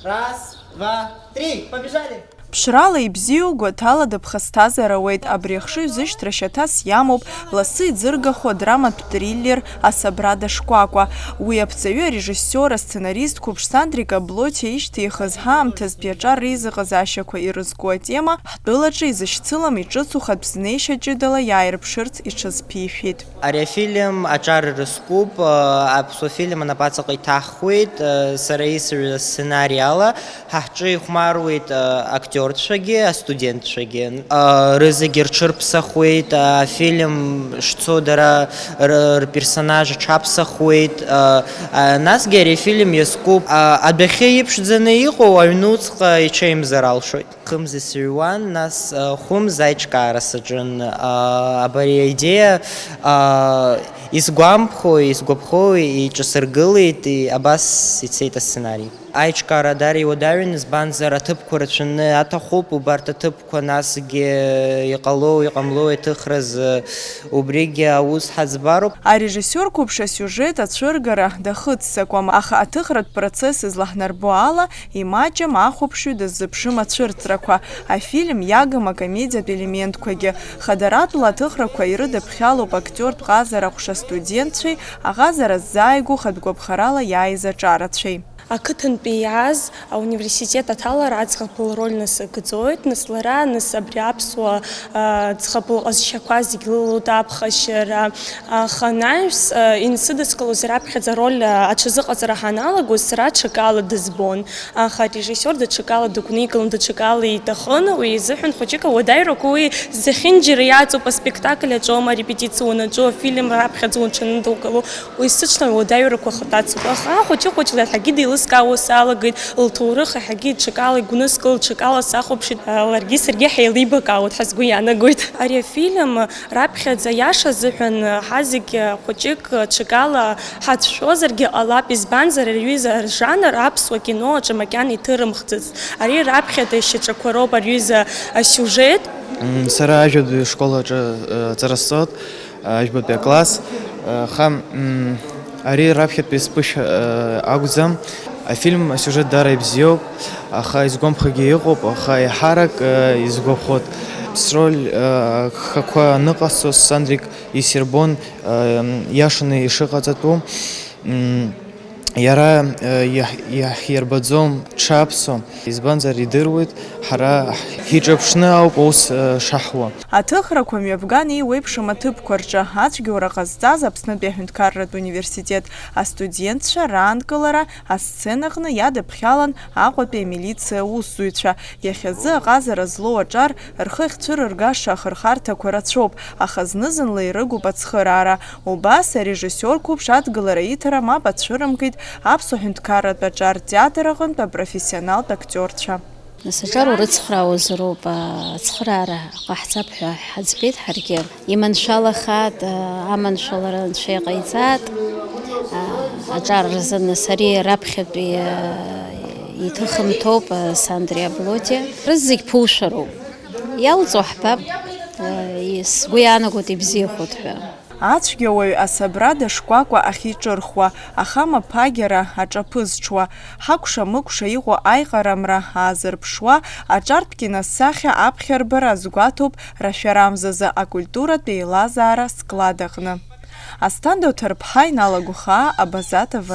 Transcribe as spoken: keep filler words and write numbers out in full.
Раз, два, три, побежали! Ԥшрала ибзиоу, гәаҭала дыԥхасҭазар ауеит, абри ахшыҩзышьҭра шьаҭас иамоуп, лассы иӡыргахо адраматә триллер Асабрада шкәакәа. Уи аԥҵаҩы арежиссиор, асценарист қәыԥш Сандрик Аблотиа ишьҭихыз ҳаамҭазтәи аҿар реизыҟазаашьақәа ирызку атема ҳтәылаҿы изышьцылам иҿыцу хатә знеишьа ҷыдала иааирԥшырц иҽазԥишәеит. Ари афильм аҿар ирызкуп, аԥсуа фильм анапаҵаҟа иҭаҳхуеит, сара исыҩуа асценари ала. Ҳа ҳҿы ихәмаруеит актиортцәагьы, астудентцәагьы. Рызегьы рҽырԥсахуеит, афильм шцо дара рперсонаж аҽаԥсахуеит. Насгьы ари афильм иазкуп адәахьы иԥшӡаны иҟоу аҩнуҵҟа иҽеимзар алшоит. Хымз исыҩуан, нас хәымз аиҿкаара саҿын. Абари аидеиа исгәамԥхо, исгәаԥхо иҿасыргылеит, абас ицеит асценари. Аиҿкаара даара иуадаҩын, избанзар, аҭыԥқәа рацәаны аҭахуп, убарҭ аҭыԥқәа насгьы иҟало, иҟамло иҭыхразы убригьы аус ҳаӡбароуп. Арежиссиор қәыԥш асиужет ацәыргара дахыццакуам, аха аҭыхратә процесс излаҳнарбо ала, имаҷым, ахәаԥшҩы дазыԥшым ацәырҵрақәа. Афильм иагым акомедиатә елементқәагьы. Хадаратәла аҭыхрақәа ирыдыԥхьалоуп актиортә ҟазара ҟәша астудентцәеи аҟазара ззааигәоу хатә гәаԥхарала иааиз аҿарацәеи. Ақыҭантәи иааз ауниверситет аҭалара аӡӷаб лроль насыгӡоит, нас лара, нас абри аԥсуа, а, ӡӷаб лҟазшьақәа зегь лылоуп аԥхашьара. Аха анаҩс, а, инсыдыскылоз раԥхьаӡа ароль, а, аҽазыҟаҵара ҳаналагоз, сара ҽакала дызбон. Аха арежиссиор даҽакала дықәникылан, даҽакала иҭахын, уи изыҳәан хәыҷык ауадаҩрақәа уи зехьынџьара иаҵоуп, аспектакль аҿоума, арепетициа уанаҿу, афильм раԥхьаӡа уҽанындукыло. Уи сыҽны ауадаҩрақәа хҭацуп, аха хәыҷы-хәыҷла иаҳагьы деилыскаауа салагеит, лҭоурых иаҳагьы ҽакала игәныскылт, ҽакала сахәаԥшит, ларгьы саргьы ҳеилибакаауеит ҳәа сгәы иаанагоит. Ари афильм раԥхьаӡа, иаша азыҳәан, ҳа зегь хәыҷык ҽакала ҳацәшәозаргьы ҟалап, избанзар, ари аҩыза ажанр аԥсуа кино аҿы макьана иҭырымхӡацт. Ари раԥхьатәи ашьаҿақәа роуп, ари аҩыза асиужет. Сара ажәабатәи ашкол аҿы аҵара сҵоит. Ажәбатәи акласс. Аха ари раԥхьатәи сԥышәа акәӡам. Афильм асиужет даара ибзиоуп, аха изгәамԥхагьы ыҟоуп, аха еиҳарак изгәаԥхоит. Сроль агхақәа аныҟасҵоз Сандрик исирбон иашаны ишыҟаҵатәу. Иара иаҳирбаӡом, дшаԥсуам, избанзар, идыруеит ҳара ҳиҿаԥшны ауп аус шаҳуа. Аҭыхрақәа мҩаԥган еиуеиԥшым аҭыԥқәа рҿы ацәгьоура ҟазҵаз Аԥснытәи аҳәынҭқарратә университет астудентцәа раанкылара асценаҟны иадыԥхьалан Аҟәатәи амилициа аусзуҩцәа. Иахьазы аҟазара злоу аҿар рхы ахьцәырыргаша ахырхарҭақәа рацәоуп, аха зны-зынла ирыгуп ацхыраара. Убас арежиссиор қәыԥш адгылара иҭара мап ацәырымкит Аԥсуа ҳәынҭқарратә аҿар театр аҟынтә апрофессионалтә актиорцәа. Нас аҿар урыцхраауазароуп, ацхыраара ҟаҳҵап ҳәа ҳаӡбеит ҳаргьы. Иманшәалахааит, аманшәалара Анцәа иҟаиҵааит. Аҿар рзы нас ари раԥхьатәи иҭыхымҭоуп, Сандриа Блоти. Рызегь ԥушәароуп. Иалҵуа ҳбап, сгәы иаанагоит ибзиахоит ҳәа. Ацәгьауаҩ асабрада шкәакәа ахьиҿырхуа, ахамаԥагьара аҿаԥызҽуа, ҳакәша-мыкәша иҟоу аиҟарамра аазырԥшуа, аҿартә киносахьа аԥхьарбара азгәаҭоуп рашәарамзазы акультуратә еилазаара склад аҟны. Асҭанда Оҭарԥҳа, Инал Агәхаа, Абаза Т В.